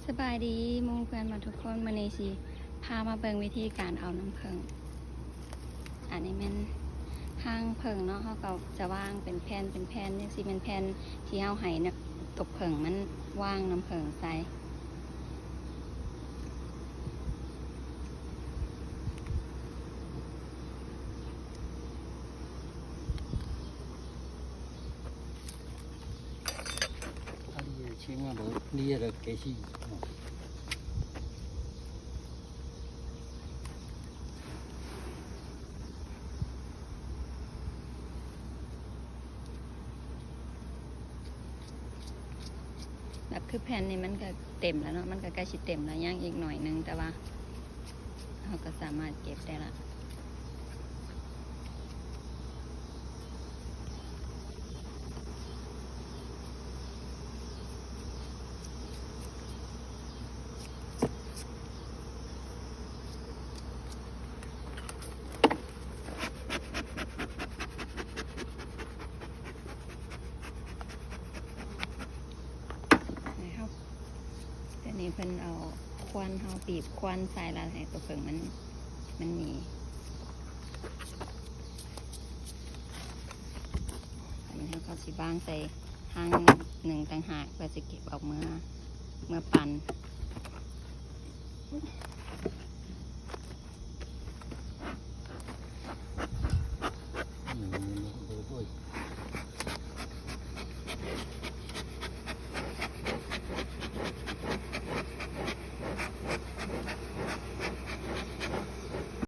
ສະບາຍດີໝູ່ເພື່ອນໝົດທຸກຄົນ, ມື້ນີ້ຊິພາມາເບິ່ງວິທີການເອົານ້ຳເຜິ້ງ. ອັນນີ້ແມ່ນຮັງເຜິ້ງເນາະ, ເຮົາກໍຈະວາງເປັນແຜ່ນເປັນແຜ່ນ ຈັ່ງຊີ້ແມ່ນແຜ່ນທີ່ເຮົາໃຫ້ນະ ຕົວເຜິ້ງມັນວາງນ້ຳເຜິ້ງໃສ່. ແບບຄືແຜ່ນນີ້ມັນກໍເຕັມແລ້ວເນາະ, ມັນກໍໃກ້ຊິເຕັມແລ້ວ, ຍັງອີກໜ້ອຍໜຶ່ງ, ແຕ່ວ່າເຮົາກໍສາມາດເກັບໄດ້ລະ. ແລ້ວ ດຽວນີ້ເພິ່ນເອົາຄວັນ ເຮົາບີບຄວັນໃສ່ລະ ໃຫ້ຕົວເຜິ້ງມັນ ມັນໜີ. ອັນນີ້ເຮົາກໍຊິວາງໃສ່ຖັງໜຶ່ງຕ່າງຫາກ ເພື່ອຊິເກັບເອົາເມືອ ເມືອປັ່ນ.